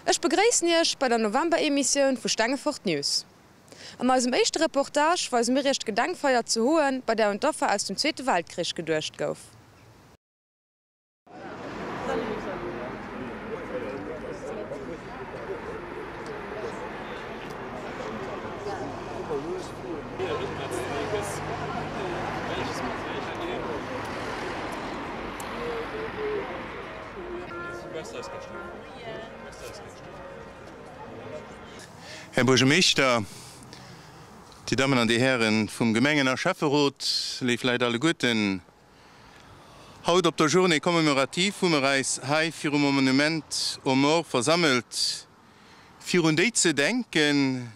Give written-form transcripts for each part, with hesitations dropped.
Ech begréissen Iech bei der November-Emissioun vu Stengefort News. An eisem éischte Reportage weise mir Iech d'Gedenkfeier zu Hoen, bei där un d'Affer aus dem Zweete Weltkrich geduecht gouf. Här Buergermeeschter, Dir Dammen an Dir Hären vum Gemengen a Schäfferot, léif Leit alleguerten, haut op der Journée commémorative hu mer eis hei virum Monument aux Morts versammelt, fir un déi ze denken,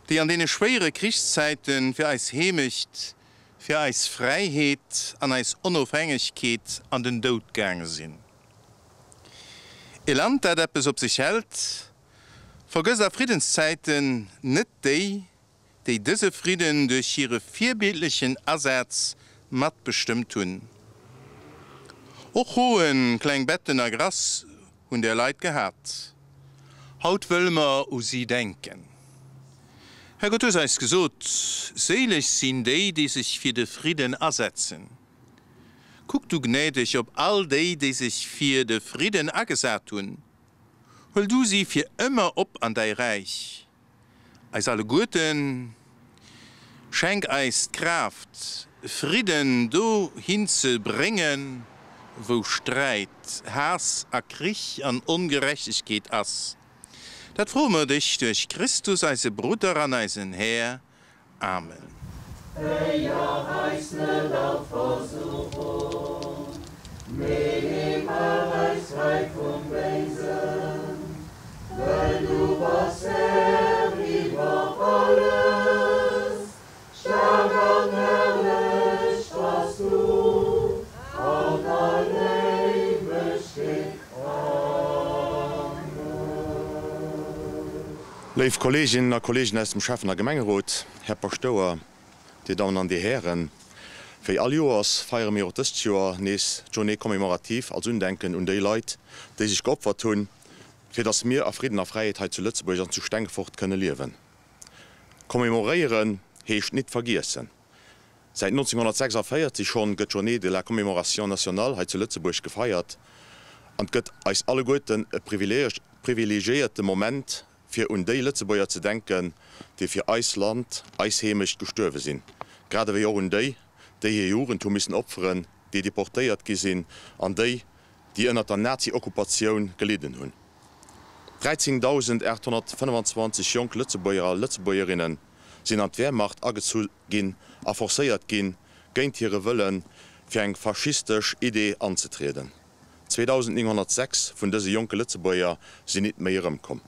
déi an deene schwéiere Krichszäite fir eis Heemecht, fir eis Fräiheet an eis Onofhängegkeet an den Doud gaange sinn. E Land, dat eppes op sech hält, vergësst a Friddenszäiten net déi, déi dëse Fridden duerch hire virbildlechen Asaz matbestëmmt hunn. Och Hoen, Klengbetten a Grass hunn där Leit gehat. Haut wëlle mer u si denken. Här Gott hues eis gesot, Séileg sinn déi, déi sech fir de Fridden asetzen. Kuck du gnädeg op all déi, déi sech fir de Fridden agesat hunn. Huel du si fir ëmmer op an däi Räich. Eis alleguerten, schenk eis d'Kraaft, Fridden dohin ze bréngen, wou Sträit, Haass a Krich an Ongerechtegkeet ass. Dat froe mer dech duerch Christus, eise Brudder an eisen Här. Amen. Féier eis net a Versuchung, mee maach eis fräi vum Béisen, well du bass Här iwwer alles, staark an herrlech bass du an all Éiwegkeet. Amen. Léif Kolleeginnen a Kolleegen aus dem Schäffen a Gemengerot, Här Paschtouer, Dir Dammen an Dir Hären, wéi all Joers feiere mir och dëst Joer nees d'Journée commémorative als Undenken un déi Leit, déi sech geopfert hunn, fir datt mir a Fridden a Fräiheet hei zu Lëtzebuerg an zu Stengefort kënne liewen. Commémoréieren heescht nit vergiessen. Säit 1946 schonn gëtt d'Journée de la Commémoration nationale hei zu Lëtzebuerg gefeiert an 't gëtt eis alleguerten e privilegiéierte Moment fir un déi Lëtzebuerger ze denken, déi fir eis Land, eis Heemecht gestuerwe sinn, grad ewéi och un déi, déi hir Jugend hu missen opferen, déi deportéiert gi sinn an déi, déi ënnert der Nazi-Okkupatioun gelidden hunn. 13.825 jonk Lëtzebuerger a Lëtzebuergerinne sinn an d'Wehrmacht agezu ginn a forcéiert ginn, géint hire Wëllen, fir eng faschistesch Idee anzetrieden. 2.906 vun dëse jonke Lëtzebuerger sinn nit méi erëmkomm.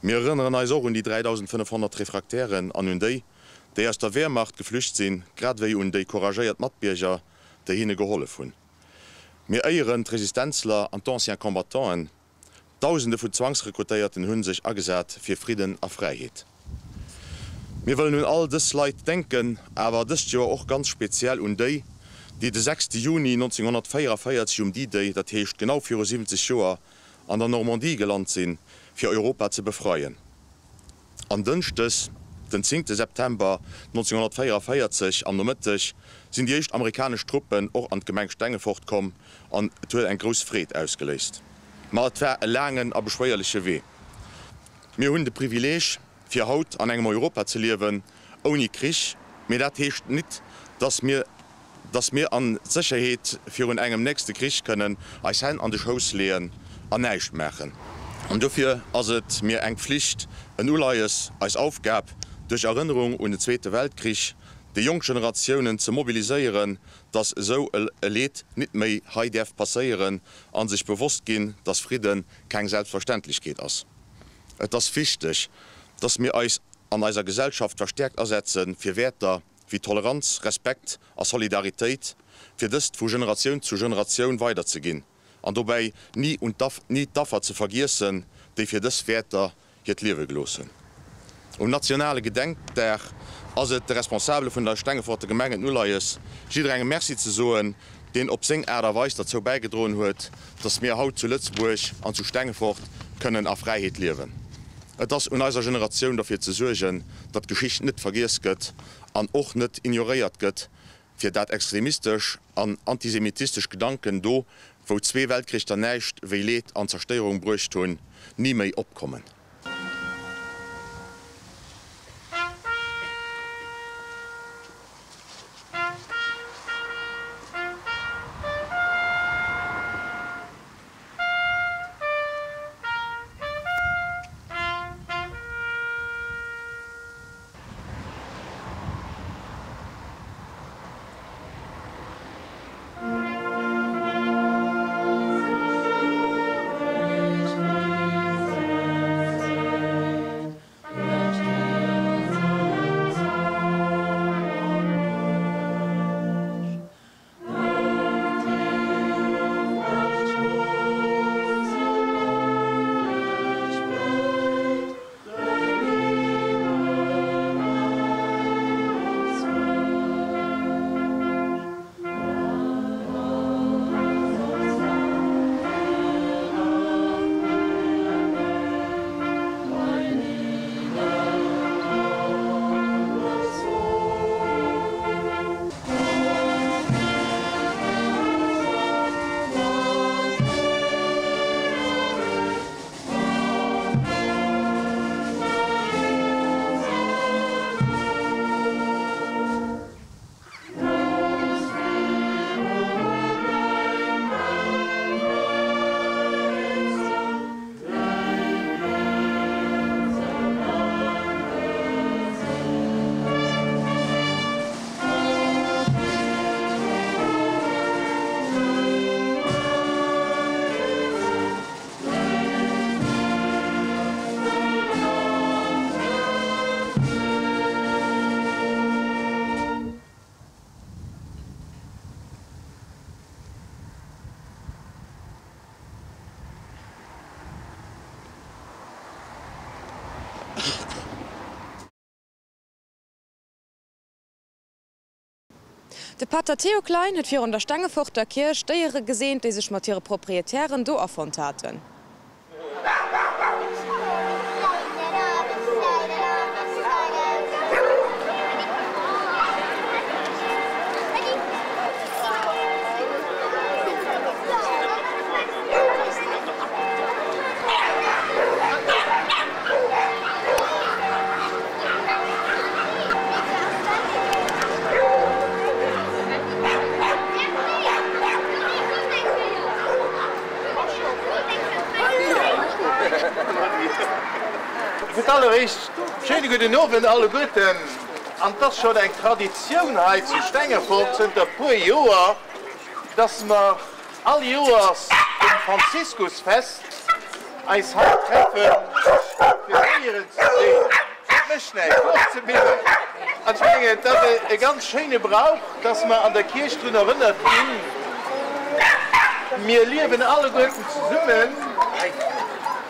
Mir erënneren eis och un déi 3.500 Refraktären an un déi, déi aus der Wehrmacht geflücht sinn, grad ewéi un déi couragéiert Matbierger, déi hinne gehollef hunn. Mir éieren d'Resistenzler an d'Anciens Combattanten. Dausende vun Zwangsrekrutéierten hu sech agesat fir Fridden a Fräiheet. Mir wëllen un all dës Leit denken, awer dëst Joer och ganz speziell un déi, déi de 6 Juni 1944 um D-Day, dat heescht genau viru 70 Joer, an der Normandie gelant sinn, fir Europa ze befreien. An Dënschdes, den zéngte September 1944 am Nomëtteg, sinn déi éischt amerikanesch Truppen och an d'Gemeng Stengefort komm an et huet eng grouss Freed ausgeléist. Ma et war e laangen a beschwéierleche Wee. Mir hunn de Privileeg, fir haut an engem Europa ze liewen ouni Krich, mee dat heescht nit, dass mir dass mir an Sécherheet virun engem nächste Krich kënnen eis Hänn an de Schouss leeën an näischt maachen. An dofir ass et mir eng Pflicht, en Uleies, eis Aufgab, duerch Erënnerung un den Zweete Weltkrich déi jonk Generatiounen ze mobiliséieren, dass esou e Leed nit méi hei däerf passéieren an sech bewosst ginn, dass Fridde keng Selbstverständlechkeet ass. Et ass wichteg, dass mir eis an eiser Gesellschaft verstäerkt asetze fir Wäerter wéi Toleranz, Respekt a Solidaritéit, fir dëst vu Generatioun zu Generatioun weiderzeginn an dobäi ni un ni d'Affer ze vergiessen, déi fir dës Wäerter hiert Liewe gelooss hunn. Um nationale Gedenkdag ass et de Responsabele vun der Stengeforter Gemeng en Uleies, jidderengem Merci ze soen, deen op seng Aart a Weis derzou bäigedroen huet, dass mir haut zu Lëtzebuerg an zu Stengefort. kënnen a Fräiheet liewen. Et ass un eiser Generatioun derfir ze suergen, datt d'Geschicht net vergiess gëtt an och net ignoréiert gëtt, fir dat extremistesch an antisemitistesch Gedanken do, wou zwee Weltkrichter näischt wéi Leed an Zerstéierung bruecht hunn, ni méi opkommen. De Pater Theo Klein huet virun der Stengeforter Kierch Déiere geseent, déi sech mat hire Proprietären do afonnt haten. Fir d'alleréischt schéine gudden Owend alleguerten. An 't ass schonn eng Traditioun hei zu Stengefort zënter puer Joer, dass mer all Joers um Franziskusfest eis hei treffen, fir Déieren ze seenen. Et mécht näischt, och ze mimmen. An ech mengen, et ass e ganz schéine Brauch, dass mer an der Kierch drun erënnert ginn, Mir liewen alleguerten zesummen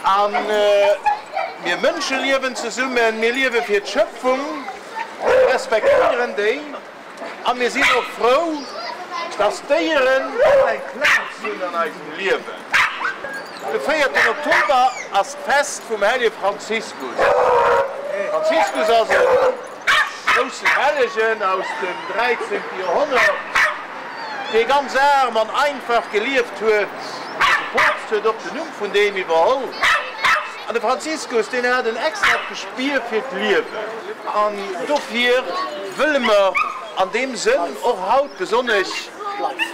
a mir Mënsche liewen zesummen, mir liewe fir d'Schöpfung, mir respektéieren déi. A mir sinn och frou, dass d'Déieren och eng Plaz hunn an eisem Liewen. De véierten Oktober ass d'Fest vum Hellege Franziskus. Franziskus ass e groussen Hellegen aus dem dräizéngte Joerhonnert, dee ganz aarm an einfach gelieft huet. De Poopst huet och den Numm vun deem iwwerholl. An de Franziskus, deen hat en extrat Gespier fir d'Liewen. An dofir wëlle mer an deem Sënn och haut besonnesch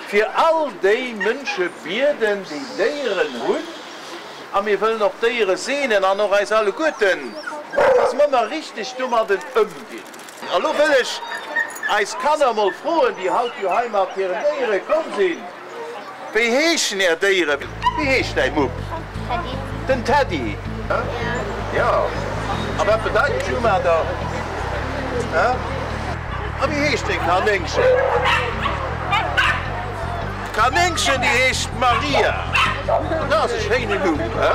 fir all déi Mënsche bieden, déi Déieren hunn. A mir wëllen och d'Déiere seenen an och eis alleguerten, dass mer ëmmer richteg domadden ëmginn. A lo wëll ech eis Kanner emol froen, déi haut jo hei mat hiren Déiere komm sinn, Wéi heeschen är Déieren? Wéi heescht däi Mupp? Teddy. Den Teddy? Jo. A wat bedeit Schumader? A wéi heescht deng Kanéngchen? D'Kanéngchen, déi heescht Maria. Dat ass e schéinen Numm, he?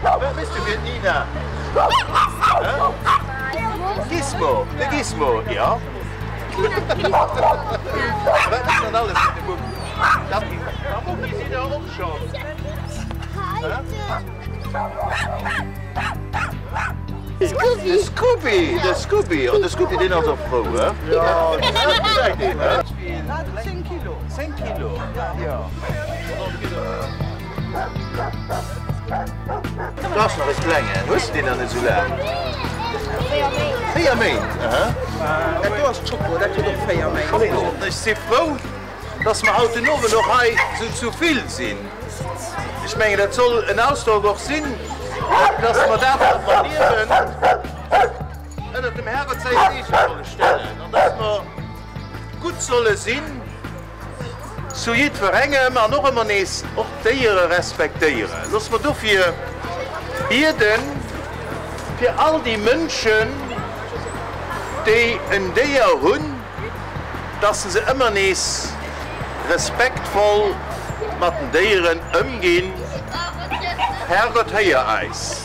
Wat bist du fir d'Nina? Gizmo, de Gizmo, jo. Wat ass dann alles fir de Mupp? Scooby, de Scooby, oh de Scooby deen ass och frou, he? Jo, gesäit een, he? 10 Kilo, 10 Kilo, jo. Do ass nach e klengen, hues de deen nach net esou laang? 4 Méint, aha. Dat do ass d'Schoko, dat huet och 4 Méint. Ech si frou, dass mer haut den Owend och hei esou zu vill sinn. Ech mengen, dat soll en Ausdrock och sinn, dass mer dat, wat mer liewen, ënnert dem Herrgott säi Seege solle stellen an dass mer gutt solle sinn zu jiddwerengem an och ëmmer nees och d'Déiere respektéieren. Loosse mer dofir bieden, fir all déi Mënschen, déi en Déier hunn, dass se ëmmer nees respektvoll mat den Déieren ëmginn. Herrgott héier eis.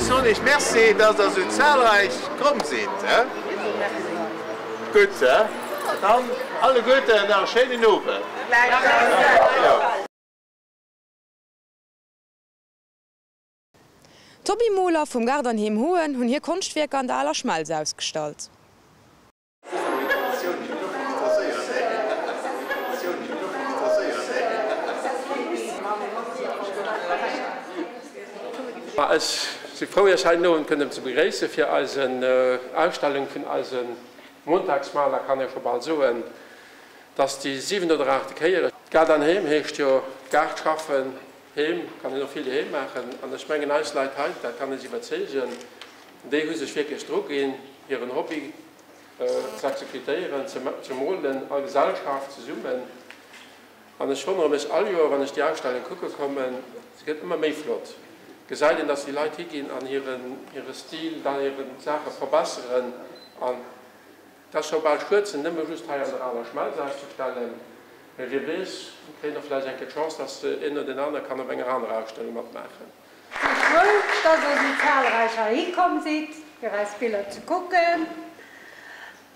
Soen iech Merci, dass der esou zahlreich komm sidd. Gutt, dann alleguerten nach e schéinen Owend. D'Hobbymoler vum Gaart an Heem Hoen hunn hir Konschtwierker an der Aler Schmelz ausgestallt. Ech si frou Iech hei den Owend kënnen ze begréissen fir eisen Ausstellung vun eise Montagsmaler, kann ee scho bal soen, dass déi siwent oder aachte Kéier. Gaart an Heem heescht jo Gaart schaffen, Heem kann een och vill doheem maachen an ech mengen eis Leit hei, dat kann ech iwwerzeegen, déi hu sech wierklech druginn hiren Hobby ze executéieren, ze molen a Gesellschaft zesummen. An ech wonnere mech all Joer, wann ech déi Ausstellung kucke kommen, se gëtt ëmmer méi flott, gesäit een, dass déi Leit higinn an hire Stil, da hire Saache verbesseren. An et ass scho bal schued, se nëmme just hei an der Aler Schmelz auszestellen. Mä wie weess, mir kréien och vläicht eng Kéier d'Chance, dass een oder deen anere kann op enger anerer Ausstellung matmaachen. Si frou, dass der esou zahlreich heihi komm sidd, fir eis Biller ze kucken.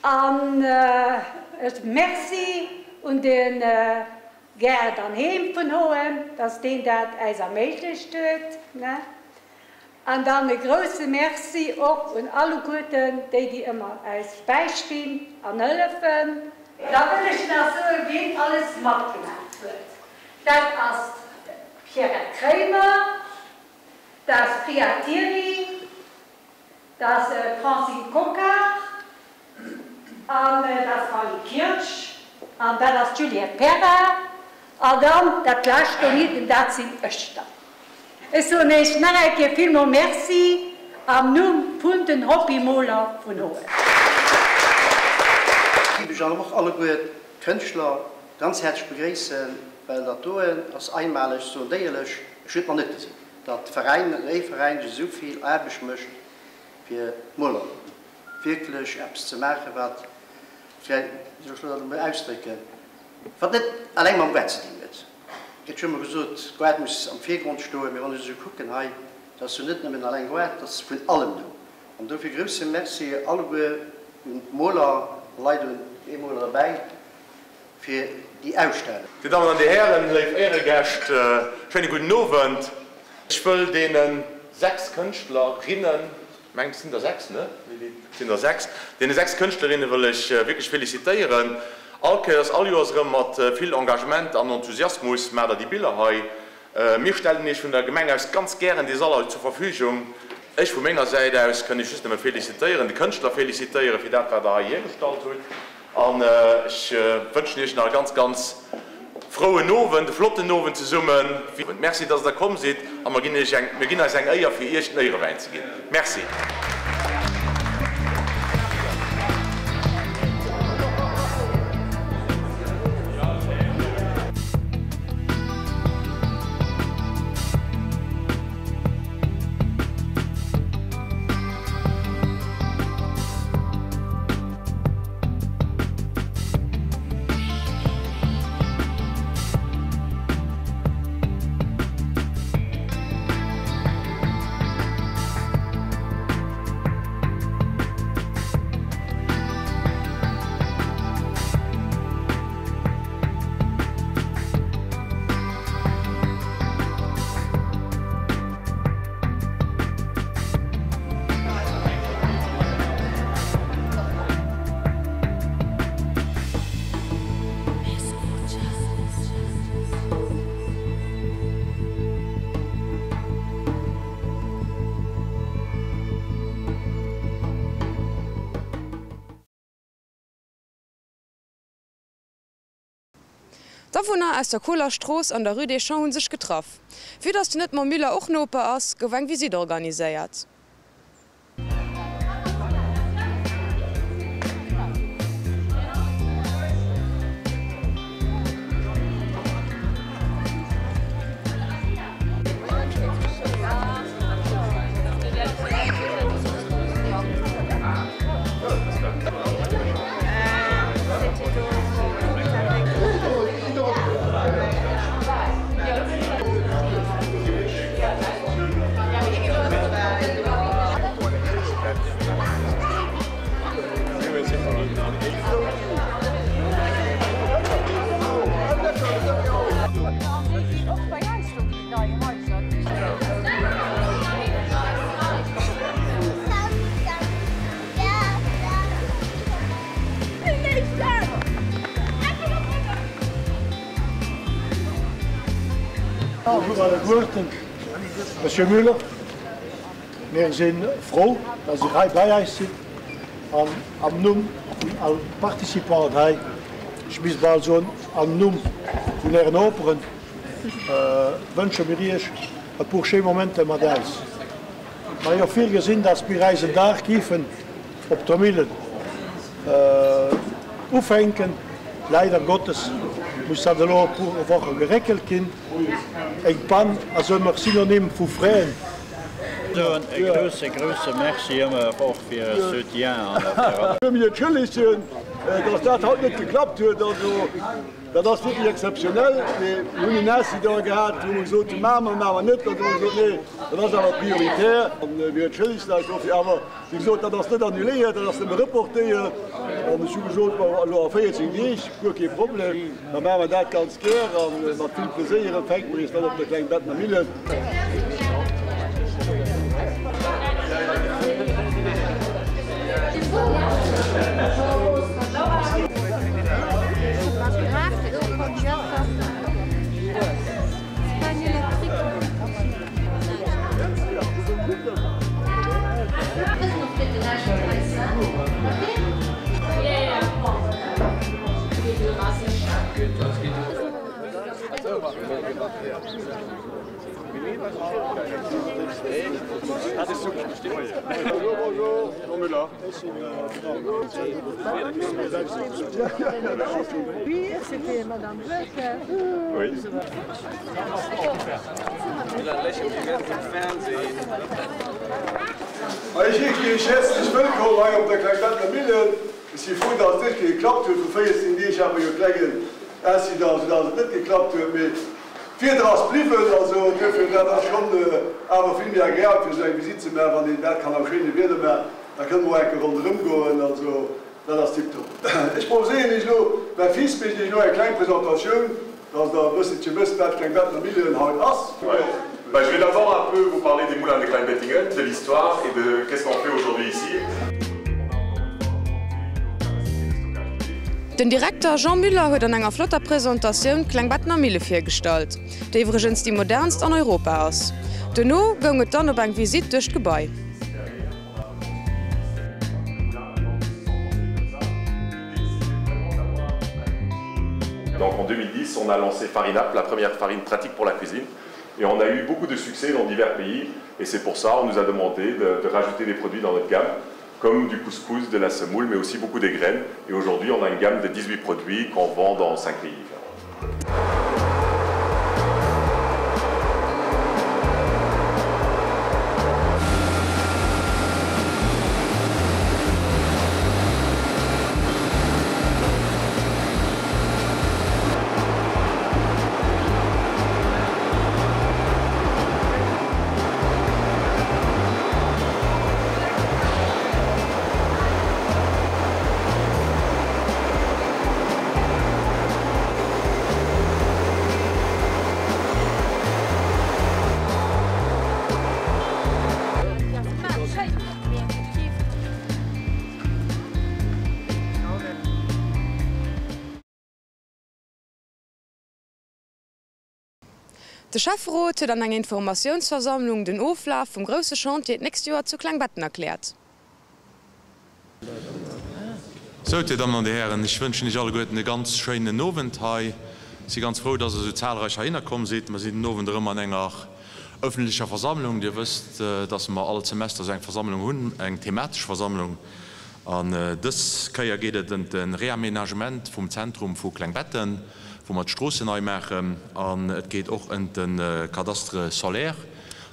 An e Merci un de Gaart an Heem vun Hoen, dass deen dat äis erméiglecht huet. An dann e grousse Merci och un alleguerten déi, déi ëmmer äis bäistinn an hëllefen. Da wëll ech nach soen, wien alles matgemaach huet. Dat ass d'Pierrette Kremer, dat ass d'Priya Thierry, Dat ass d'Francine Cocard an dat ass d'Marly Kirsch an dat ass d'Juliette Perra an dann dat lescht doniewent, dat sinn ech dann. Ech soen Iech nach eng Kéier villmol Merci am Numm vun den Hobbymoler vun Hoen. Géif ech awer och alleguer d'Kënschtler ganz häerzlech begréissen, well dat doen ass einmaleg, soen déi ech, ech hunn et nach net gesinn. Datt Veräin, ee Veräin sech esou vill Aarbecht mécht fir d'Moler wierklech eppes ze maachen, wat, vläicht, wéi soll ech dat emol ausdrécken, wat net eleng mam Goart ze dinn huet. Et gëtt jo ëmmer gesot, Goart muss am Virgrond stoen, mee wann ech esou kucken hei, dat ass jo net nëmmen eleng Goart, dat ass vun allem do. An dofir grousse Merci alleguer un d'Moler, Leit, un ee Moler derbäi, fir déi Ausstellung. Dir Dammen an Dir Hären, léif Éieregäscht, schéine gudden Owend. Ech wëll deene 6 Kënschtlerinnen, mengen et sinn der 6, ne Lydie? Et sinn der 6, deene 6 Kënschtlerinne wëll ech wierklech felicitéieren. All Kéiers, all Joers erëm mat vill Engagement an Enthusiasmus maacht der déi Biller hei. Mir stellen Iech vun der Gemeng aus ganz gären dee Sall hei zur Verfügung. Ech vu menger Säit aus kënn Iech just nëmme felicitéieren, de Kënschtler felicitéieren fir dat wat der hei hiergestallt hutt. An ech wënschen Iech nach e ganz, ganz frouen Owend, e flotten Owend zesummen. Merci, dass Der komm sidd a mer ginn Iech eng, mir ginn eis eng Éier, fir Iech den Éierewäin ze ginn. Merci. D'Awunner aus der Koler Strooss an der Rue des Champs hu sech getraff. Vue dass den Edmond Müller och Noper ass, gouf eng Visitt organiséiert. Bonjour alleguerten, Monsieur Müller, mir si frou, dass Dir hei bei eis sidd an am Numm vun all Participanten hei, ech misst bal soen am Numm vun Ären Noperen, wënsche mir Iech e puer schéi Momenter mat eis. Mer jo virgesinn, dass mir eisen Dag géifen op der Millen ufänken. Leider Gottes muss dat elo e puer Woche geréckelt ginn. Eng Pann ass ëmmer Synonym vu Frais. Soen e grousse, grousse Merci ëmmer och fir Är Soutien an och fir all. Mir entschëllegen, dass dat haut net geklappt huet. Also dat ass wierklech exzeptionell. Mee mir hunn en Incident gehat, wou mer gesot hunn, maache mer, maache mer net. Dann hu mer gesot, nee, dat ass awer prioritär. A mir entschëllegen eis dofir. Awer wéi gesot, dat ass net annuléiert, dat ass nëmme reportéiert. An ech hu gesot, bon, elo a 14 Deeg, guer kee Problem, da maache mer dat ganz gär a mat vill Pleséier empfänke mer iech dann op der Klengbettner Millen. Ech heeschen Iech häerzlech wëllkomm hei op der Klengbettner Millen. Ech si frou, dass et wierklech geklappt huet. Vu 14 Deeg hat mer jo e klengen Incident, soudass et net geklappt huet. Mee d'Wieder ass bliwwen, also duerfir, dat ass schonn awer vill méi agreabel, fir esou eng Visitt ze maachen, wann een dat kann am schéine Wieder maachen. Da kënne mer och eng Kéier ronderëm goen. Also dat ass tiptop. Ech proposéieren Iech elo, mäi Fils mécht Iech elo eng kleng Presentatioun, dass Der e bësselche wësst, wat d'Klengbettner Millen haut ass. Bah, je vais d'abord un peu vous parler des moulins de Kleinbettingen, de l'histoire et de qu'est-ce qu'on fait aujourd'hui ici. Den Direkter Jean Müller huet an enger flotter Presentatioun d'Klengbettener Mille virgestallt, déi iwwregens déi modernst an Europa ass. Duerno goung et dann op eng Visitt duerch d'Gebai. Donc en 2010, on a lancé Farinap, la première farine pratique pour la cuisine. Et on a eu beaucoup de succès dans divers pays. Et c'est pour ça on nous a demandé de, de rajouter des produits dans notre gamme, comme du couscous, de la semoule, mais aussi beaucoup des graines. Et aujourd'hui, on a une gamme de 18 produits qu'on vend dans 5 pays différents. De Schäfferot huet an enger Informatiounsversammlung den Oflaf vum grousse Chantier d'nächst Joer zu Klengbetten erkläert. Sou, Dir Dammen an Dir Hären, ech wënschen Iech alleguerten e ganz schéinen Owend hei. Si ganz frou, dass Der esou zahlreich heihinner komm sidd. Mer sinn den Owend erëm an enger ëffentlecher Versammlung. Dir wësst, dass mer all Semester esou eng Versammlung hunn, eng thematesch Versammlung. An dës Kéier geet et ëm de Réaménagement vum Zentrum vu Klengbetten, wou mer d'Stroossen nei maachen. An et geet och ëm de Cadastre solaire.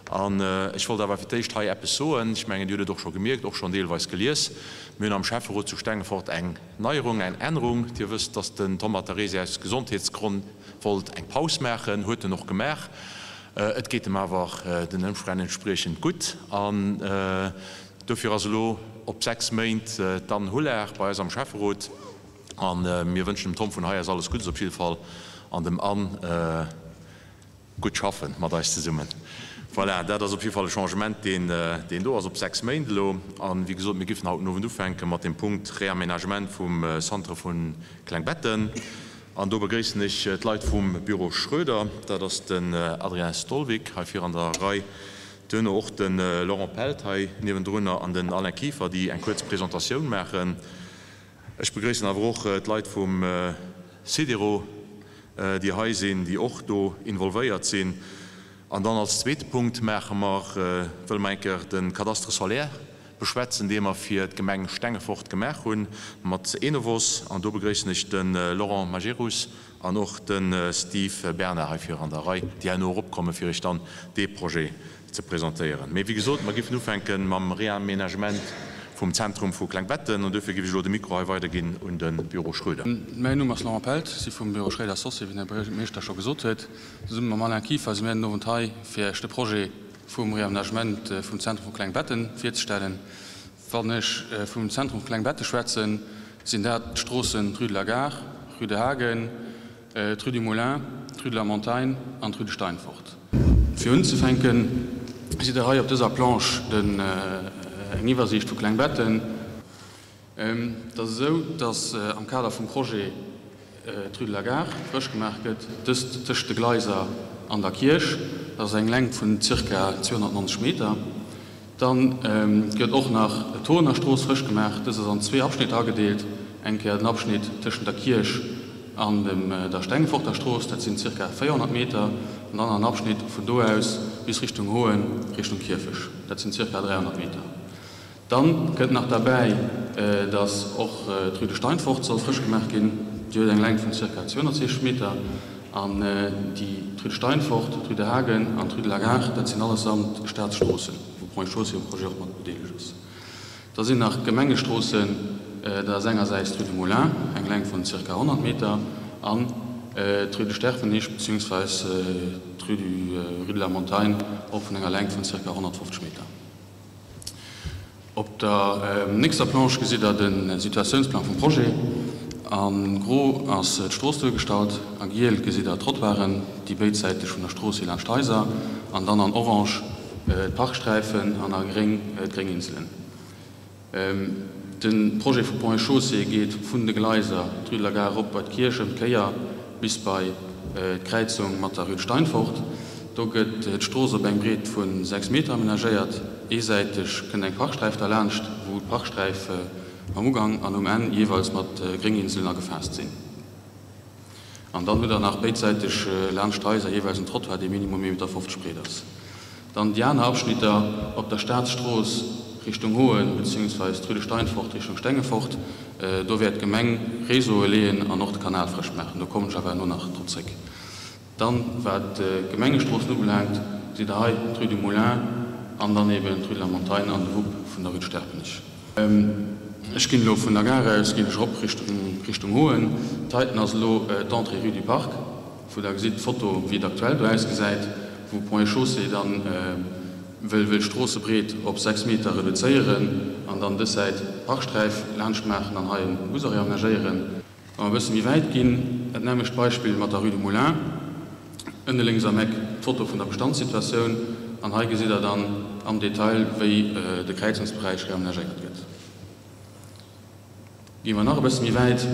An ech wollt awer fir d'éischt hei eppes soen. Ech mengen, Dir hutt et och scho gemierkt, och schonn deelweis gelies, Mir hunn am Schäfferot zu Stengefort eng Neierung, eng Ännerung. Dir wësst, dass den Tom Matarrese aus Gesondheetsgronn wollt eng Paus maachen. Huet en och gemaach. Et geet em awer den Ëmstänn entspriechend gutt. An dofir ass elo op 6 Méint d'Anne Hullard bei eis am Schäfferot. A mir wënschen dem Tom vun hei aus alles Guddes op jidde Fall an dem Anne. Gutt schaffen mat eis zesummen. Voilà, dat ass op jidde Fall e Changement, deen, deen do ass op 6 Méint elo. An, wéi gesot, mir giffen haut den Owend ufänke mat dem Punkt Réaménagement vum Centre vu Klengbetten. An do begréissen ech d'Leit vum Büro Schroeder, dat ass den Adrien Stolwick hei vir an der Rei, duerno och de Laurent Pelt hei niewendrunner an den Alain Kieffer, déi eng kuerz Presentatioun maachen. Ech begréissen awer och d'Leit vum SIDERO, déi hei sinn, déi och do involvéiert sinn. An dann als zweete Punkt maache mer, wëlle mer eng Kéier de Cadastre solaire beschwätzen, dee mer fir d'Gemeng Stengefort gemaach hu mat Enovos. An do begréissen ech de Laurent Majerus an och de Steve Bernard hei vir an der Rei, déi herno eropkomme fir Iech dann dee Projet ze presentéieren. Mee wéi gesot, mer giffen ufänke mam Réaménagement vum Zentrum vu Klengbetten an duerfir giff ech elo de Mikro hei weiderginn un de Büro Schroeder. Mäin Numm ass Laurent Pelt, si vum Büro Schroeder Associés, wéi den Här Buergermeeschter scho gesot huet. Zesumme mam Alain Kieffer si mir den Owend hei, fir Iech de Projet vum Réaménagement vum Zentrum vu Klengbetten virzestellen. Wann ech vum Zentrum vu Klengbetten schwätzen, sinn dat d'Stroossen d'Rue de la Gare, Rue de Hagen, D'Rue du Moulin, d'Rue de la Montagne an d'Rue de Steinfort. Fir unzefänken, gesitt Der hei op dëser Planche den eng Iwwersiicht vu Klengbetten. Et ass esou, dass am Kader vum Projet d'Rue de la Gare frësch gemaach gëtt, dëst tëscht de Gleiser an der Kierch. Dat ass eng Längt vun zirka 290 Meter. Dann gëtt och nach d'Hoener Strooss frësch gemaach. Dës ass an zwee Abschnitter agedeelt, eng Kéier den Abschnitt tëschent der Kierch an dem der Stengeforter Strooss, dat sinn zirka 400 Meter, an dann nach en Abschnitt vun do aus bis Richtung Hoen, Richtung Kierfech, dat sinn zirka 300 Meter. Dann kënnt nach derbäi, dass och d'Rue de Steinfort soll frësch gemaach ginn. Déi huet eng Längt vun zirka 260 Meter. An déi d'Rue de Steinfort, d'Rue de Hagen an d'Rue de la Gare, dat sinn allesamt Staatsstroossen, wou Ponts et Chaussées um Projet och mat bedeelegt ass. Da sinn nach Gemengestroossen, dat ass engersäits d'Rue du Moulin, eng Längt vun zirka 100 Meter, an d'Rue de Sterpenich beziehungsweis d'Rue du Rue de la Montagne, och vun enger Längt vun zirka 150 Meter. Op der nächster Planche gesitt der de Situatiounsplang vum Projet. A gro ass d'Strooss duergestallt, a giel gesitt der d'Trottoiren, déi béidsäiteg vun der Strooss hi laanscht d'Haiser, an dann an orange d'Parksträifen an a gréng d'Grénginselen. De Projet vu Ponts et Chaussées geet vun de Gleiser, d'Rue de la Gare erop bei d'Kierch ëm d'Kéier bis bei d'Kräizung mat der Rue de Steinfort. Do gëtt d'Strooss op eng Breet vu 6 Meter amenagéiert. Eesäiteg kënnt eng Parksträif derlaanscht, wou d'Parksträif am Ugang an um Enn jeeweils mat Grénginselen agefaasst sinn. An dann hutt Der nach béidsäiteg laanscht d'Haiser jeeweils en Trottoir, dee minimum 1,50 Meter breet ass. Dann déi aner Abschnitter op der Staatsstrooss Richtung Hoen beziehungsweis d'Rue de Steinfort Richtung Stengefort, do wäert d'Gemeng Réseaue leeën an och de Kanal frësch maachen. Do kommen ech awer herno nach drop zréck. Dann, wat d'Gemengestroossen ubelaangt, gesitt Der hei d'Rue du Moulin an dann eben d'Rue de la Montagne an de Wupp vun der Rue de Sterpenich. Ech ginn elo vun der Gare aus, ginn ech erop Richtung, Richtung Hoen. D'heiten ass elo d'Entrée Rue du Parc, wou Der gesitt d'Foto, wéi et aktuell do ausgesäit, wou Ponts et Chaussées dann wëll, wëll d'Stroossebreet op 6 Meter reduzéieren an dann dës Säit d'Parksträif laanscht maachen an hei e Busarrêt amenagéieren. Wa mer e bësse méi wäit ginn, dat nämmlecht Beispill mat der Rue du Moulin, ënne lénks am Eck d'Foto vun der Bestandssituatioun an hei gesitt Der dann am Detail, wéi de Kräizungsberäich reamenagéiert gëtt. Gi mer nach e bësse méi wäit,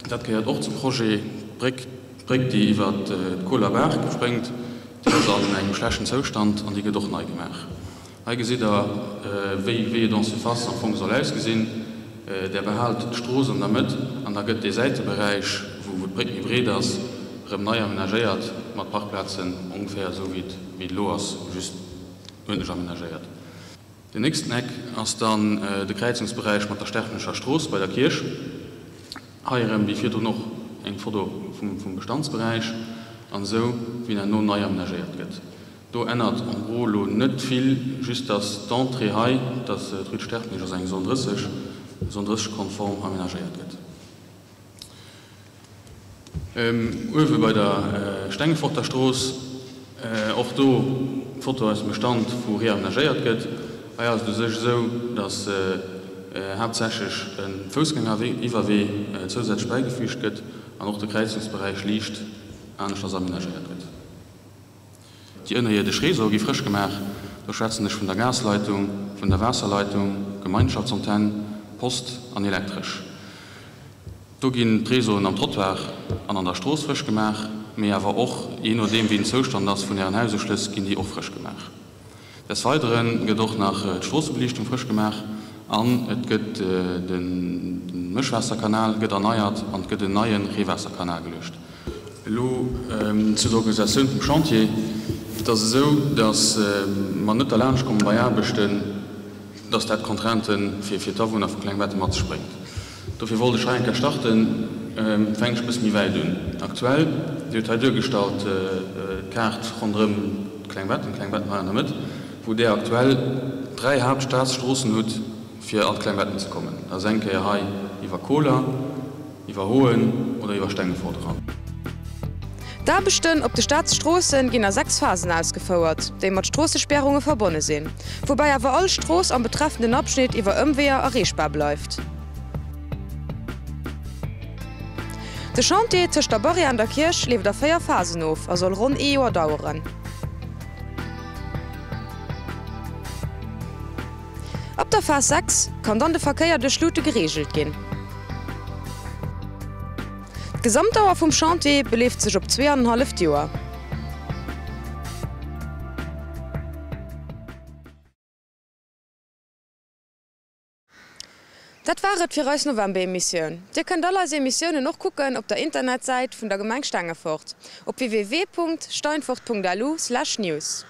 dat gehéiert och zum Projet, d'Bréck, d'Bréck déi iwwert d'Koler Baach spréngt, déi ass an engem schlechten Zoustand an déi gëtt och nei gemaach. Hei gesitt Der, wéi wéi et en surface am Fong soll ausgesinn. Der behaalt d'Strooss an der Mëtt an da gëtt dee Säiteberäich, wou wou d'Bréck méi breet ass, erëm nei amenagéiert mat Parkplazen, ongeféier esou wéi et wéi et elo ass, just uerdentlech amenagéiert. Den nächsten Eck ass dann de Kräizungsberäich mat der Sterpnecher Strooss bei der Kierch. Hei erëm wéi virdrun och eng Foto vum Bestandsberäich an esou wéi en herno nei amenagéiert gëtt. Do ännert en gros elo net vill, just dass d'Entrée hei, dass d'Rue de Sterpnech ass eng Zone 30, Zone 30 konform amenagéiert gëtt. Uewe bei der Stengeforter Strooss, och do Foto aus dem Bestand, wou reamenagéiert gëtt. Hei ass et u sech esou, datt haaptsächlech e Foussgängeriwwerwee zousätzlech bäigefügt gëtt an och de Kräizungsberäich liicht aneschters amenagéiert gëtt. Déi ënnerierdesch Réseaue gi frësch gemaach, do schwätzen ech vun der Gasleitung, vun der Waasserleitung, Gemeinschaftsantenn, Post an Elektresch. Do ginn d'Réseauen am Trottoir an an der Strooss frësch gemaach, mee awer och, jee nodeem wéi den Zoustand ass vun Ären Haususchlëss, ginn déi och frësch gemaach. Des Weidere gëtt och nach d'Stroossebeliichtung frësch gemaach an et gëtt de Mëschwaasserkanal gëtt erneiert an et gëtt en neie Reewaasserkanal geluecht. Elo zu der Organisatioun vum Chantier. Et ass esou, datt mer net derlaanscht komme bei Aarbechten, datt dat Contraintë fir d'Awunner vu Klengbetten mat sech bréngt. Dofir wollt ech hei eng Kéier starten, fänken ech e bësse méi wäit un. Aktuell, Dir hutt hei duergestallt d'Kaart ronderëm Klengbetten, Klengbetten hei an der Mëtt, wou Der aktuell 3 Haaptstaatsstroossen hutt, fir an d'Klengbetten ze kommen. Dat ass eng Kéier hei iwwer Koler, iwwer Hoen oder iwwer Stengefort eran. D'Aarbechten op de Staatsstroosse ginn a 6 Phasen ausgefouert, déi mat Stroossesperrunge verbonne sinn, woubäi awer all Strooss am betreffenden Abschnitt iwwer Ëmweeër erreechbar bleift. De Chantier tëscht der Barrière an der Kierch leeft a 4 Phasen of a soll ronn ee Joer daueren. Ab der Phas 6 kann dann de Verkéier duerch Luute gereegelt ginn. D'Gesamtdauer vum Chantier beleeft sech op zweeanenhalleft Joer. Dat war et fir eis November-Emissioun. Dir kënnt all eis Emissiounen och kucken op der Internetsäit vun der Gemeng Stengefort op www.steinfort.lu/news.